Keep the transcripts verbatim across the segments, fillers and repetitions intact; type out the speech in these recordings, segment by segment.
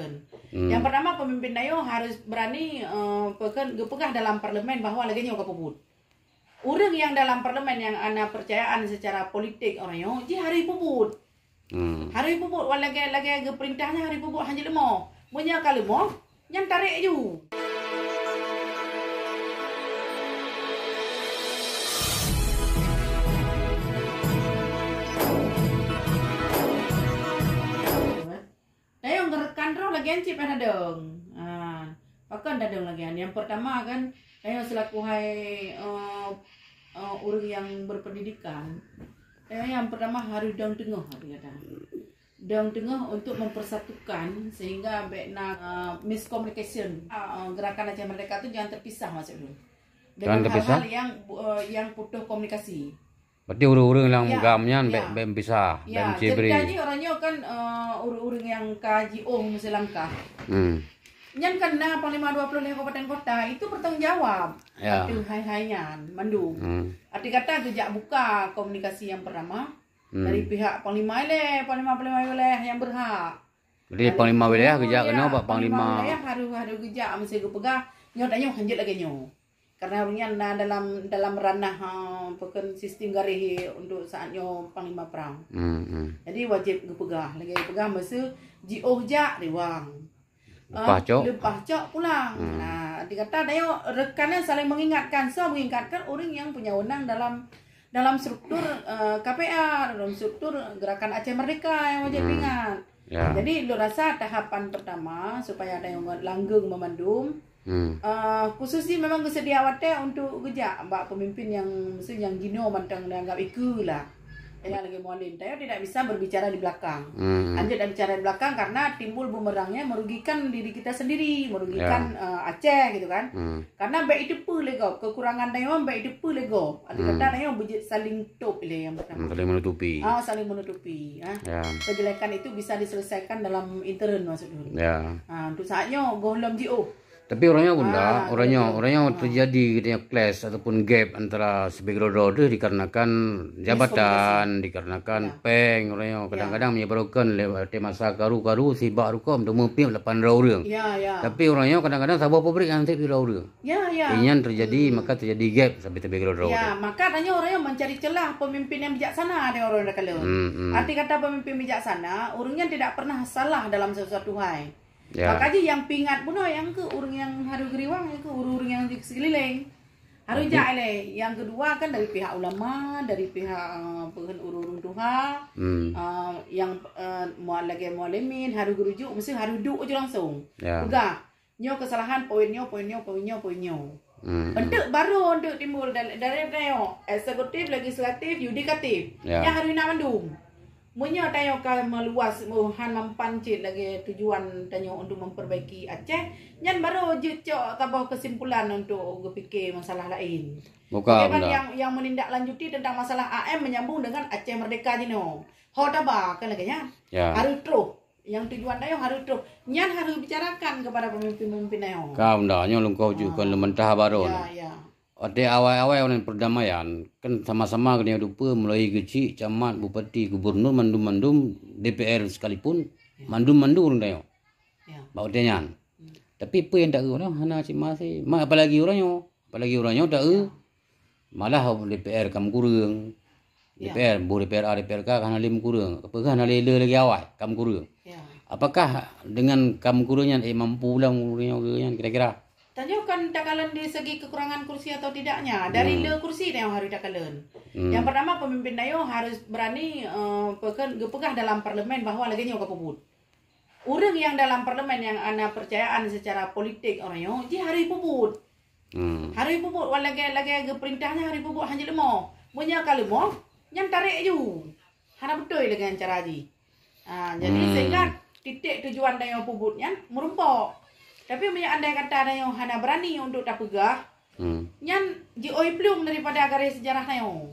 Hmm. Yang pertama, pemimpin nyoe harus berani, eh, peugah, geupeugah dalam parlemen bahwa lagèe nyoe ka peubuet. Ureueng nyang dalam parlemen nyang hana percayaan secara politik ureueng nyoe, jih harus peubuet. Hmm. Harus peubuet, wan lagèe, lagèe geupeurintah nyan harus peubuet, hanjeuet leumo. Meunyoe ka leumo, nyan tarek ju. Tayong geurekan droe lagèe nyan cit payah tadong. Ha, pakon tadong lagèe nyan? Yang pertama kan, tayong selaku hai, eh, eh, ureueng nyang berpendidikan, tayong yang pertama harus dong teungoh, arti kata. Dong teungoh untuk mempersatukan sehingga bèk na, eh, miscommunication. Ah, eh, Gerakan Aceh Merdeka tu jangan terpisah, maksud lôn. Jangan terpisah? Dengan hal-hal yang, eh, yang putus komunikasi. Berarti ureueng-ureueng lam, ya, GAM nyan, ya, bèk, bèk pisah, ya, bèk meucebri. Cerita jih ureueng nyoe kan, eh, ureueng-ureueng nyang ka jiôh meuselangkah. Hmm. Nyan kan na panglima dua puluh lhèe kabupaten kota, itu bertanggung jawab. Ya. Ateueh hai-hai nyan mandum. Hmm. Arti kata geujak buka komunikasi yang pertama, hmm, dari pihak panglima ilèe, panglima-panglima wilayah yang berhak. Jadi, lalu panglima wilayah geujak keunoe bak panglima, panglima wilayah harus, harus geujak meusti geupeugah, nyoe tanyoe hanjeuet lagèe nyoe. Karena ureueng nyan na dalam, dalam ranah, ha, peue kheun sistem garéh untuk saat nyoe panglima perang. Hmm, hmm. Jadi wajéb geupeugah, lagèe geupeugah meuseu jiôh jak riwang. Leupah, ah, cok, leupah cok pulang. Hmm. Nah, dikata dayo reukan nyan saling mengingatkan, soe mengingatkan ureueng nyang punya wewenang dalam, dalam struktur, eh, K P R, dalam struktur Gerakan Aceh Merdeka nyang wajéb, hmm, ingat. Ya. Jadi, lôn rasa tahapan pertama supaya ada nyang langgeng meumandum, hmm, eh, khusus jih memang geuseudia watèe untuk geujak bak pemimpin nyang, meusti nyang jinoe mantong dianggap ikeue lah. Nyang lagèe Mualem, tanyoe tidak bisa berbicara di belakang. Hmm. Hanjeuet dak bicara di belakang karena timbul bumerangnya merugikan diri kita sendiri, merugikan, ya, eh, Aceh gitu kan. Hmm. Karena bèk iteupeue lé gob, kekurangan tanyoe bèk iteupeue lé gob. Arti, hmm, kata tanyoe beujeuet saling top ilèe nyang pertama. Hmm, saling menutupi. Ah, saling menutupi, ah. Ya. Kejelekan itu bisa diselesaikan dalam intern, maksud lôn. Ya. Ah, untuk saat nyoe goh lom jiôh. Tapi ureueng nyoe, Bunda, ah, ureueng nyoe, betul, ureueng nyoe, ah, terjadi geutanyoe clash ataupun gap antara sibeudroe-droe teuh dikarenakan jabatan, miskomunikasi, dikarenakan, ya, pèng, ureueng nyoe, ya, kadang-kadang meunyoe barokon lewat masa karu-karu sibak rukon teumeupiep lapan droe ureueng. Ya, ya. Tapi ureueng nyoe kadang-kadang saboh pabrik nyang sép sidroe ureueng. Ya, ya. Nyan terjadi, hmm, maka terjadi gap sampai sibeudroe-droe. Ya, maka tanyoe ureueng nyoe mencari celah pemimpin yang bijaksana di ureueng takalon. Hmm, hmm. Arti kata pemimpin bijaksana, ureueng nyan tidak pernah salah dalam sesuatu hal. Ya. Maka jih nyang pingat bunoe nyang keu ureueng nyang harôh geuriwang, nyang keu ureueng-ureueng nyang di sekelileng. Harôh, jadi, jak ilèe. Yang kedua kan dari pihak ulama, dari pihak, eh, peue kheun ureueng-ureueng tuha, hmm, eh, yang, eh, mua-, lagèe mualimin, harôh geurujuk, meusti harôh duek ju langsung. Ya. Peugah, nyoe kesalahan poin nyoe, poin nyoe, poin nyoe, poin nyoe. Hmm, hmm. Eunteuk baru eunteuk timbul dari, dari, dari eksekutif, legislatif, yudikatif. Ya. Nyan harôh na mandum. Meunyoe tanyoe ka meuluas, oh, han mampan cit lagèe tujuan tanyoe untuk memperbaiki Aceh, nyan baru jeuet cok saboh kesimpulan untuk geupike masalah laén. Bukan, oke, kan, Bunda. Yang, yang menindaklanjuti tentang masalah A M menyambung dengan Aceh Merdeka jinoe. Ho taba, kan lagèe nyan. Ya. Harôh troh. Yang tujuan tanyoe harôh troh. Nyan harôh bicarakan kepada pemimpin-pemimpin tanyoe. Ka, Bunda, nyoe lôn kheun ju, ah, kon lôn mantah baron. Ya, ya. Watèe awai-awai ureueng perdamaian, kan sama-sama geutanyoe dupeue mulai keuchik, camat, bupati, gubernur, mandum-mandum, D P R sekalipun, ya, mandum-mandum ureueng tanyoe. Ya. Bak watèe nyan. Hmm. Tapi peue nyang taeu ureueng hana cit maséh. Ma-, apalagi ureueng nyoe, apalagi ureueng nyoe taeu, ya, malah D P R ka meukureueng. Ya. D P R, boh D P R A, D P R K ka hana lé meukureueng. Peugah hana lé le lagèe awai, ka meukureueng. Ya. Apakah dengan ka meukureueng nyan, eh, mampu pulang ureueng nyoe nyan kira-kira? Tanyoe kan takalon di segi kekurangan kursi atau tidaknya. Dari, hmm, le kursi tanyoe harôh takalon. Hmm. Yang pertama, pemimpin tanyoe harus berani, eh, peugah, geupeugah dalam parlemen bahwa lagèe nyoe ka peubuet. Ureueng nyang dalam parlemen nyang hana percayaan secara politik ureueng nyoe, jih harôh peubuet. Hmm. Harôh peubuet, wan lagèe, lagèe geupeurintah nyan harôh peubuet, hanjeuet leumo. Meunyoe ka leumo, nyan tarek ju. Hana beutôi lagèe nyan cara jih. Ha, jadi, hmm, sehingga titik tujuan tanyoe peubuet nyan meurumpok. Tapi meunyoe andai kata tanyoe hana beurani untuk tapeugah, hmm, nyan jiôh plueng daripada garéh seujarah tanyoe.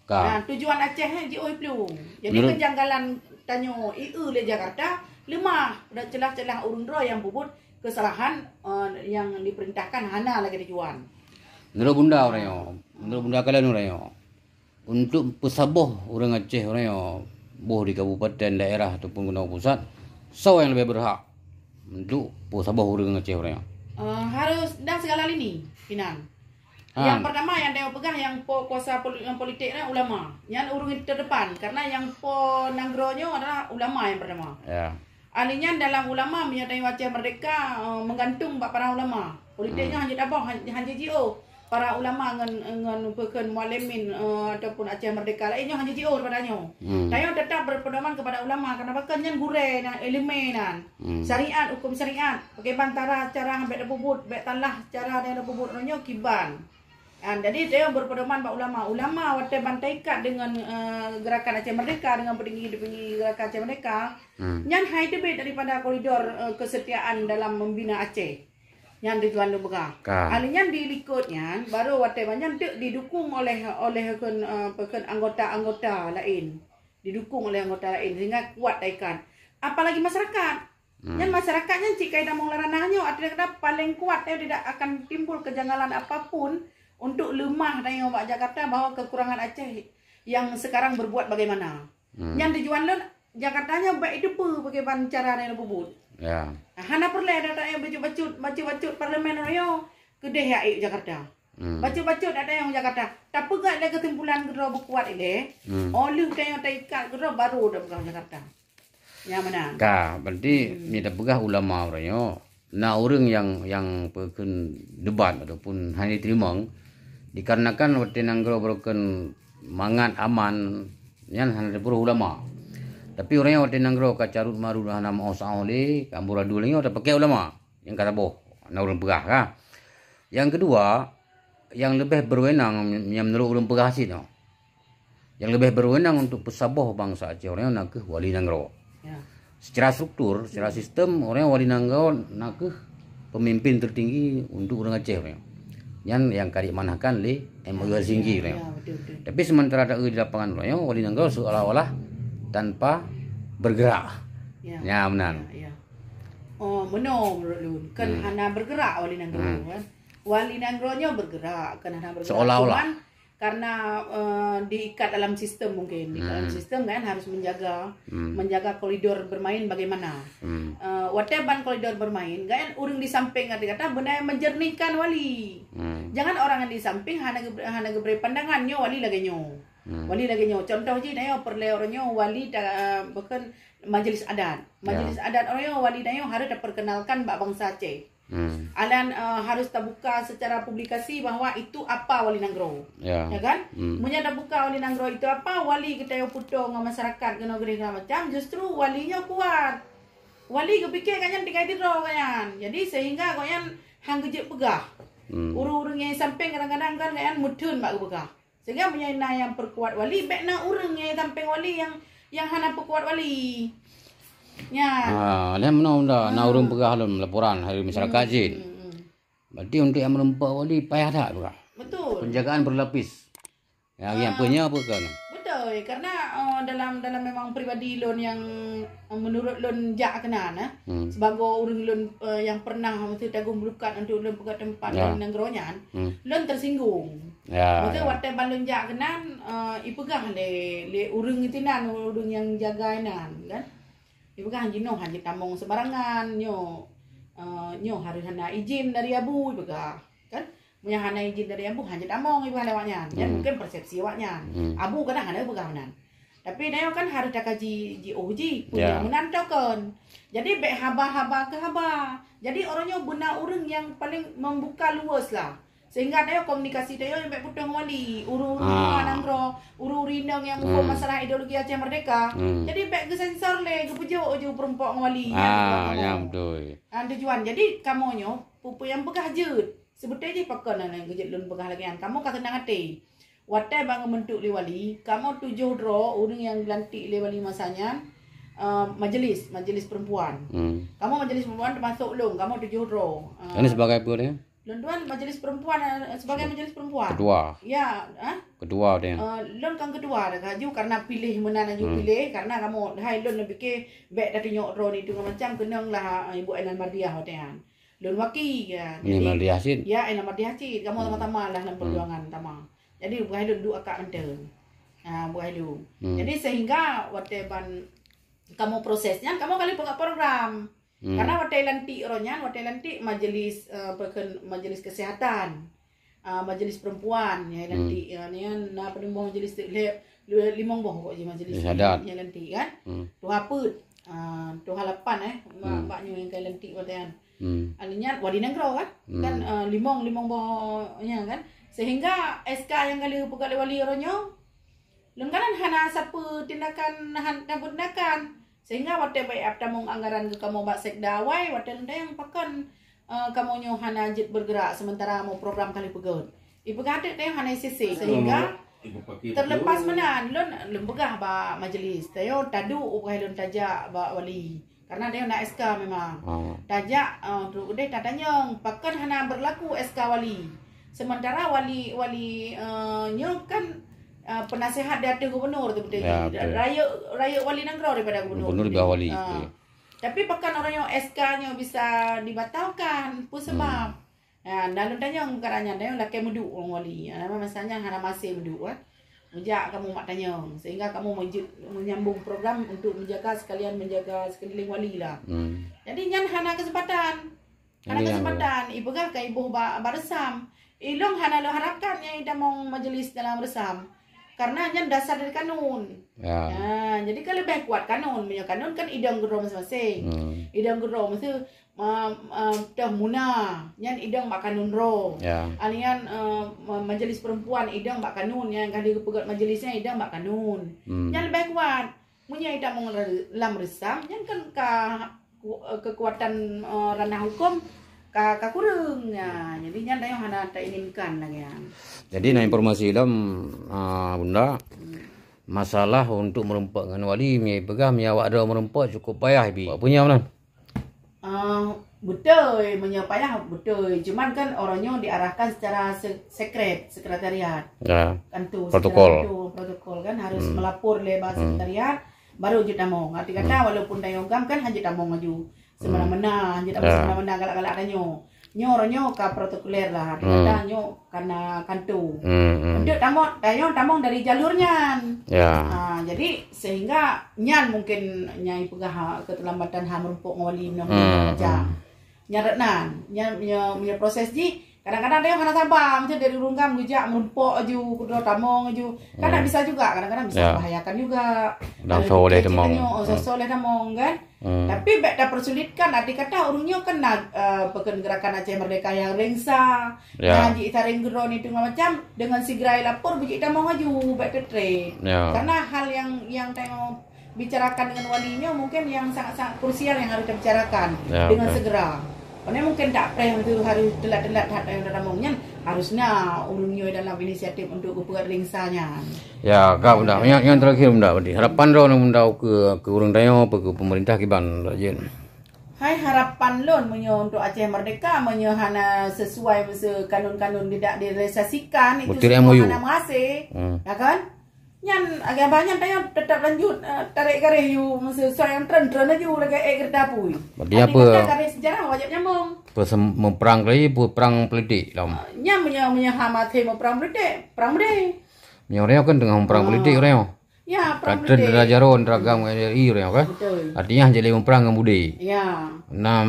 Ka. Ha, tujuan Aceh nyan jiôh plueng. Jadi, menurut, kejanggalan tanyoe ié lé Jakarta leumah, dan celah-celah ureueng droe nyang peubuet kesalahan, eh, nyang diperintahkan hana lagèe tujuan. Menurut Bunda ureueng nyoe, menurut Bunda kalon ureueng nyoe, untuk peusaboh ureueng Aceh ureueng nyoe, boh di kabupaten, daerah ataupun keunoe pusat, soe nyang leubeh beurhak? Untuk peusaboh ureuëng Aceh uroe nyoe? Uh, harus dan segala lini, Pinan. Ha. Yang pertama yang dia pegang yang po-, kuasa poli-, yang politik ni ulama. Yang urung terdepan karena yang po nanggroe nyoe adalah ulama yang pertama. Ya. Ahli nyan dalam ulama meunyoe tanyoe Aceh merdeka, eh, menggantung bak para ulama. Politik nyoe hanya tabah, han-, hanya jiôh para ulama ngon, ngon peukheun mualimin, eh, ataupun Aceh merdeka lain nyoe hanya jiôh daripada nyoe. Hmm. Tanyoe tetap berpedoman kepada ulama karena bahkan nyan gurée nan, ileumé nan. Hmm. Syariat, hukum syariat, pakriban cara, cara bék tapeubuet, bék talah cara nyang tapeubuet nyoe kiban. Ah, jadi dia berpedoman bak ulama. Ulama watée ban taikat dengan, eh, gerakan Aceh Merdeka, dengan petinggi-petinggi gerakan Aceh Merdeka, hmm, nyan hai teubiet daripada koridor, eh, kesetiaan dalam membina Aceh. Nyan tujuan lôn peugah. Ka. Ahli nyan di likot nyan, baru watée ban nyan teuk didukung oleh, oleh kon, eh, kon anggota-anggota lain. Didukung oleh anggota lain sehingga kuat taikat. Apalagi masyarakat. Hmm. Nyan masyarakat nyan cit kai tamong lam ranah nyoe, artinya kata paling kuat, eh, tidak akan timbul kejanggalan apapun untuk lemah tanyoe bak Jakarta bahwa kekurangan Aceh yang sekarang berbuat bagaimana. Hmm. Nyan tujuan lôn, Jakarta nyoe baik itu pun bagaimana cara yang bubuet. Ya. Hana peureulée ada tak yang bacut-bacut, bacut-bacut parlemen nyoe keudeh ya Jakarta. Hmm. Bacut-bacut ada yang Jakarta. Tapi gak ada kesimpulan keudroe beukuat ilée. Hmm. Oh lheueh tanyoe taikat keudroe baru dah pegang Jakarta. Nyang meunan. Ka, berarti hmm, ni tapeugah ulama uroe nyoe, na ureuëng nyang, nyang peukheun debat ataupun hana teurimong, dikarenakan watée nanggroe beureukeun mangat aman, nyan hana teupeureuh ulama. Tapi uroe nyoe watée nanggroe ka carut marut hana meuoh saoh lé, ka amburadul nyoe tapakée ulama. Nyang ka saboh, na ureuëng peugah ka. Nyang keudua, nyang leubeh berwenang nyang meunurot ureuëng peugah cit nyoe. Nyang leubeh berwenang untuk peusaboh bansa Aceh uroe nyoe na kheueh wali nanggroe. Ya. Secara struktur, secara sistem, uroe nyoe wali nanggroe na kheueh pemimpin tertinggi untuk ureuëng Aceh uroe nyoe. Nyan nyang ka diamanahkan lé M O U Helsinki uroe nyoe. Ya, betul, betul. Tapi sementara taeu di lapangan uroe nyoe, wali nanggroe seolah-olah tanpa bergerak. Ya. Ya, meunan. Ya, ya. Oh, meunoe menurut lôn. Kan hmm, hana bergerak wali nanggroe, hmm, kan. Wali nanggroe nyoe bergerak, kan hana bergerak. Seolah-olah. Cuman karena, eh, diikat dalam sistem mungkin. Diikat dalam hmm, sistem kan harus menjaga, hmm, menjaga koridor bermain bagaimana. Hmm. Eh, watée ban koridor bermain, kan ureuëng di samping kata-kata beuna menjernihkan wali. Hmm. Jangan orang yang di samping hana geubri-, hana geubri pandangan nyoe wali lagée nyoe. Hmm. Wali lagée nyoe. Contoh jih, nyoe peureulée uroe nyoe wali ta-, bukan majelis adat. Ya. Majelis adat uroe nyoe wali nyoe harus taperkenalkan bak bansa Aceh. Hmm. Alan, eh, harus tabuka secara publikasi bahwa itu apa wali nanggroe. Ya. Ya kan? Hmm. Meunyoe tabuka wali nanggroe itu apa, wali geutanyoe putôh ngon masyarakat keunoe geude segala macam, justru wali nyoe kuat. Wali geupike gobnyan tinggai sidroe gobnyan. Jadi sehingga gobnyan han geujeuet peugah. Hmm. Ureuëng-ureuëng nyang sampéng kadang-kadang kan gobnyan meutheun bak geupeugah. Sehingga meunyoe na nyang peukuat wali, bék na ureuëng nyang sampéng wali nyang, nyang hana peukuat wali. Nyan. Ha, lheueh meunoe na, na ureuëng peugah lom laporan hari masyarakat jih. Hmm, hmm. Berarti untuk nyang meureumpok wali payah that peugah. Betul. Penjagaan berlapis. Ya, yang punya apa kan? Betul, karena, eh, dalam, dalam memang pribadi lôn yang, eh, menurut lôn jak keunan, eh, hmm, sebagai ureuëng lôn, eh, yang pernah mesti tanggung beulukat untuk lôn peugah tempat, ya, di nanggroe nyan, hmm, lôn tersinggung. Ya, maksudnya ya. Watée ban lôn jak keunan, eh, ipeugah lé, lé ureuëng itu nan, ureuëng yang jaga inan, kan? Ipeugah jinoe hana tamong sembarangan, nyoe, eh, nyoe harus hana izin dari abu, ipeugah, kan? Meunyoe hana izin dari abu, hana tamong ipeugah lé awaknyan. Nyan, hmm, mungkin persepsi awaknyan. Hmm. Abu kadang hana peugah meunan. Tapi nyoe kan harus takaji jiôh jih, ya, meunan token. Jadi bék haba-haba keu haba. Jadi orang nyoe beuna ureuëng yang paling membuka luas lah. Sehingga tanyoe komunikasi tanyoe bék putôh ngon wali, ureuëng-ureuëng luwa nanggroe, ureuëng-ureuëng inong nyang muphom masalah ideologi Aceh Merdeka. Hmm. Jadi bék geusensor lé, geupeujok ju peurumpok ngon wali. Ah, ya, betul. Ah, tujuan. Jadi kamoe nyoe peue-peue nyang peugah jeuet. Seubeutôi jih pakon hana geujeuet lôn peugah lagée nyan. Kamoe ka seunang até. Watée ban geubentuk lé wali, kamoe tujoh droe ureuëng nyang geulantik lé wali masa nyan, eh, majelis, majelis perempuan. Hmm. Kamoe majelis perempuan teumasok lôn, kamoe tujoh droe. Eh, ini sebagai apa dia? Lôn tuan majelis perempuan, eh, sebagai majelis perempuan. Ketua. Ya, eh? Ketua dia. Eh, lôn kan ketua dah laju karena pilih meunan laju pilih karena kamoe hai lôn lôn pikir bék tatunyok droe ni tu macam keunong lah, eh, Ibu Ailan Mardiah watée nyan. Lôn waki kan. Ini Mardiah cit. Ya, Ailan Mardiah cit. Kamoe sama-sama lah dalam perjuangan sama. Jadi buah lôn duek akak mantong. Ha, buah lôn. Hmm. Jadi sehingga watée ban kamoe proses nyan kamoe kali peugah program. Hmm. Karena watèe lantik uroe nyan, watèe lantik majlis, eh, apa kheun, majlis kesehatan. Ah, majlis perempuan nyang Hmm. lantik, ah, nyan na padum boh majlis tu, lhèe, lhèe, limong boh pokok jih majlis Majlis adat. nyang lantik kan. Hmm. Tuha peuet, ah, tuha lapan, eh, bak, Hmm. bak nyoe nyang ka lantik watèe nyan. Hmm. Alèh nyan wali nanggroe kan. Hmm. Kan, ah, limong, limong boh nyan kan. Sehingga S K nyang ka lheueh geupeugah lé wali uroe nyoe, lôn kalon hana sapeue tindakan, han-, sapeue tindakan. Sehingga watèe bak tamong anggaran keu kamoe bak sekda awai, watèe lôn tanyong pakon, eh, kamoe nyoe hana jeuet bergerak sementara mo program ka lheueh peugöt. Ipeugah teuk tanyong hana isi-isi. Sehingga terlepas meunan, lôn, lôn peugah bak majlis. Tanyong taduek, peugah lôn tajak bak wali. Karena tanyong na S K memang. Ah. Tajak, eh, trok udeh tatanyong, pakon hana berlaku S K wali. Sementara wali, wali, eh, nyoe kan, eh, penasihat di ateueh gubernur tu beutôi. Ya, betul. Rayeuk, rayeuk wali nanggroe daripada gubernur. Gubernur di bawah wali, Ah. betul. Tapi pakon uroe nyoe S K nyoe bisa dibatalkan? Peue sebab? Hmm. Ya, dan lôn tanyong, bukan hanya tanyong, lakèe meuduek ureueng wali. Ya, memang masa nyan hana maséh meuduek, kan. Meujak kamoe mak tanyong, sehingga kamoe meujeuet menyambung program untuk menjaga, sekalian menjaga sekeliling wali lah. Hmm. Jadi nyan hana kesempatan. Hana Ini yang kesempatan. Ipeugah ka iboh bak, bak reusam. Ilôn hana lôn harapkan nyang itamong majlis dalam reusam. Karena nyan dasar dari kanun. Ya. Ha, jadi kan leubeh kuat kanun. Meunyoe kanun kan idong keudroe maséng-maséng. Hmm. Idong keudroe maséng, ma-, ma-, toh muna. Nyan idong bak kanun droe. Ya. Alian, eh, ma-, majlis perempuan idong bak kanun. Nyang ka lheueh geupeugöt majlis nyan idong bak kanun. Hmm. Nyan leubeh kuat. Meunyoe itamong re-, lam reusam, nyan kan ka ku-, eh, kekuatan, eh, ranah huköm ka, ka kureueng. Ya, jadi nyan tanyoe hana tainginkan lagèe nyan. Jadi na informasi lom, ah, Bunda, Hmm. masalah untuk meureumpok ngon wali, meunyoe ipeugah, meunyoe awak droe meureumpok cukup payah ibi. Peue nyan meunan? Ah, beutôi, meunyoe payah, beutôi. Cuman kan uroe nyoe diarahkan secara se-, sekret, sekretariat. Ya. Kan tu, secara Protokol. tu, protokol kan harus Hmm. melapor lé bak Hmm. sekretariat, baru jeuet tamong. Arti kata, Hmm. walaupun tanyoe GAM kan hana jeuet tamong laju. Semena-mena, Hmm. hana jeuet tamong Ya. semena-mena, galak-galak tanyoe. Nyoe uroe nyoe ka protokoler lah. Arti Hmm. kata nyoe kana kanto. Hmm, hmm. Untuk tamong, tanyoe tamong dari jalur nyan. Ya. Ha, jadi sehingga nyan mungkin nyang ipeugah, ha, keterlambatan hana meureumpok ngon wali nyoe Hmm, macam. hmm. Nyan rot nan, nyan meunyoe, meunyoe proses jih, kadang-kadang tanyoe hana saba, macam dari ureueng GAM geujak meureumpok laju, keudroe tamong laju. Kan Hmm. bisa juga, kadang-kadang bisa Ya. membahayakan juga. Dan Kalau soe leh dikecek tamong. tanyoe, oh, Hmm. soe leh tamong kan. Hmm. Tapi bèk tapeusulitkan, arti kata ureueng nyoe kan na, eh, peukon gerakan Aceh Merdeka nyang ringsa, Ya. na jih saring geudroe nyan teungoh macam, dengan segera ilapor, beujeuet tamong laju, bèk teutrét. Ya. Karena hal nyang, nyang tanyoe bicarakan dengan wali nyoe mungkin nyang sangat-sangat krusial nyang harus tabicarakan Ya, dengan betul. segera. Karena mungkin tak preh tu harus teulat-teulat that tanyoe tamong nyan, harus na ureueng nyoe dalam inisiatif untuk geupeugöt ringsa nyan. Ya, ka Bunda. Nyan, nyan terakhir Bunda, berarti harapan droeneuh Bunda keu, keu ureueng tanyoe, keu pemerintah kiban, Bunda Jin? Hai, harapan lôn meunyoe untuk Aceh Merdeka, meunyoe hana sesuai meusu kanun-kanun tidak direalisasikan, itu Butir semua M O U. hana meuhasé, Hmm. ya kan? Nyan, agak banyak tanyoe tetap lanjut, eh, tarék garéh yue meusu soe nyang treun-treun laju lagèe ék keureuta apui. Berarti Tapi apa? kata garéh sejarah wajéb nyambung. Pas meuprang lagi, perang politik lom. Ah, nyan meunyoe, meunyoe hana maté meuprang politik, perang beudé. Nyoe ureueng kan teungoh meuprang Ah. politik ureueng. Ya, perang Ka treun politik. dara jaroe, dara GAM ngon R I ureueng kan. Betul. Artinya hana lé meuprang ngon beudé. Ya. Nam,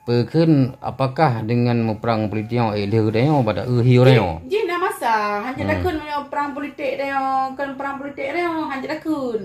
peukheun apakah dengan meuprang politik nyoe, eh, lheueh geutanyoe bak taeu hi ureueng nyoe? Jih na masa, hana Hmm. takheun meunyoe perang politik tanyoe, kon perang politik tanyoe, hana takheun.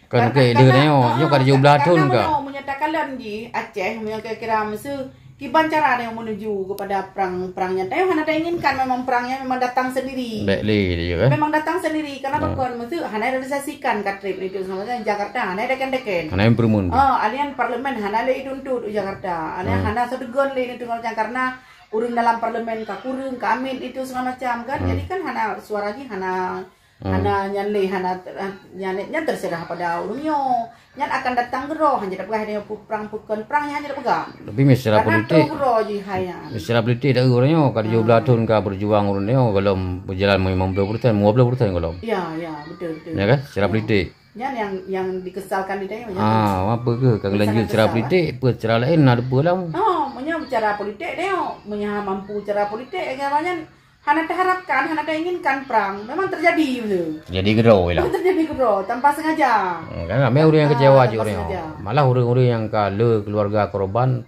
Kan Karena, ke lheueh karena, tanyoe, nyoe ka ah, tujoh blah karena thon ka. meunyoe, meunyoe takalon jih, Aceh, meunyoe kira-kira meusu, kiban cara tanyoe menuju kepada perang, perang nyan. Tanyoe hana tainginkan memang perang nyan memang datang sendiri. Bèk lé dia kan. Memang datang sendiri. Kenapa Ah. kon? Meusu hana realisasikan ka trép itu semua macam Jakarta, hana deken-deken. Hana improvement. Oh, alian parlemen hana lé dituntut di Jakarta. Alian Hmm. hana soe teugon lé itu macam karena ureueng dalam parlemen ka kureueng, ka amit itu segala macam kan. Hmm. Jadi kan hana suara jih hana Hmm. Hana nyan lé, hana ter-, nyan, nyan terserah pada ureueng nyoe. Nyan akan datang keudroe, hana tapeugah nyoe perang, bukan perang, nyan hana tapeugah. Tapi secara Karena politik, tu keudroe jih hai nyan. secara politik dah ureueng nyoe, ka tujoh blah Ah. thon ka berjuang ureueng nyoe, golom berjalan lima puluh persen, lima puluh persen golom. Ya, ya, betul, betul. Ya kan? Secara Ya. politik. Nyan yang, yang dikesalkan di tanyoe, nyan. Ah, apa ke? Ka Yang lanjut sangat secara kesal, politik, apa secara lain na depa lam. Oh, meunyoe bicara politik tanyoe, meunyoe mampu cara politik, agak banyak Hana taharapkan, hana tainginkan perang. Memang terjadi benda. Jadi keudroe lah. Memang terjadi keudroe, tanpa sengaja. Hmm, kan ramai orang yang Ah, kecewa tanpa je orang. sengaja. Malah orang-orang yang ka le keluarga korban,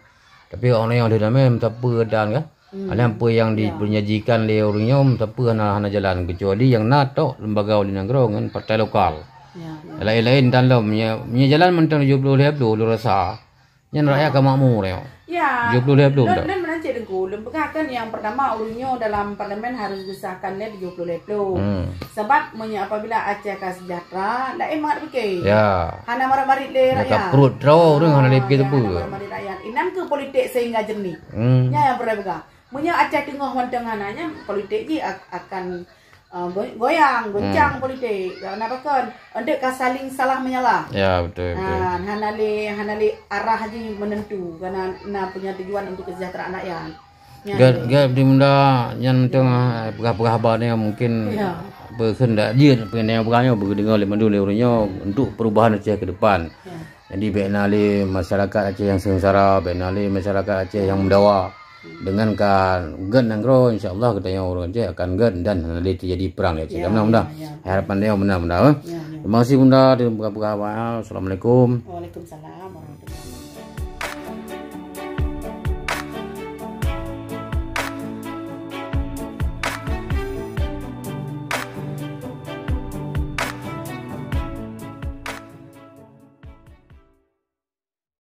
Tapi awak nyoe deuh damé meusapeue dan ka. Hmm. Alah peue nyang diperjanjikan lé ureuëng nyoe meusapeue hana, hana jalan, kecuali nyang na tok lembaga oleh nanggroe ngon partai lokal. Ya, ya. Laén-laén tan lom, meunyoe, meunyoe jalan mantong tujuh puluh lhèe ploh lôn rasa. Nyan rakyat ka makmur nyoe. Ya. Tujuh puluh lhèe ploh lôn, tak? Lôn meunan cit Teungku, lôn peugah kan nyang pertama ureuëng nyoe dalam parlemen harus disahkan lé tujuh puluh lhèe ploh. Hmm. Sebab meunyoe apabila Aceh ka sejahtera, laén mangat pike. Ya. Hana marit-marit lé rakyat. Ka pruet droe ureuëng hana lé pike teupeu. Hana marit-marit rakyat. Inan keuh politik sehingga jernih. Hmm. Nyan nyang peureulèe peugah. Meunyoe Aceh teungoh mantong hana nyan, politik jih ak-, akan, uh, go-, goyang, goncang politik. Hana pakon. Untuk ka saling salah menyalah. Ya, betul, betul. Ha, hana lé, hana lé arah jih menentu. Karena na punya tujuan untuk kesejahteraan rakyat. Nyan. Gèt, gèt di Munda nyan mantong, ah, peugah-peugah haba nyoe mungkin peukheun dak jeuet, peue nyang peugah nyoe beudeungoe lé mandum lé ureuëng nyoe untuk perubahan Aceh ke depan. Ya. Jadi bèk na lé masyarakat Aceh nyang seungsara, bèk na lé masyarakat Aceh nyang meudawa. Dengan ka gèt nanggroe, insya Allah geutanyoe ureuëng Aceh akan gèt dan hana lé teujadi perang di Aceh. Ya, Munda, Munda. Ya, ya. Harapan nyoe Munda, Munda, eh. Ya, ya. Terima kasih Munda, di peugah-peugah haba. Assalamualaikum. Waalaikumsalam warahmatullahi wabarakatuh.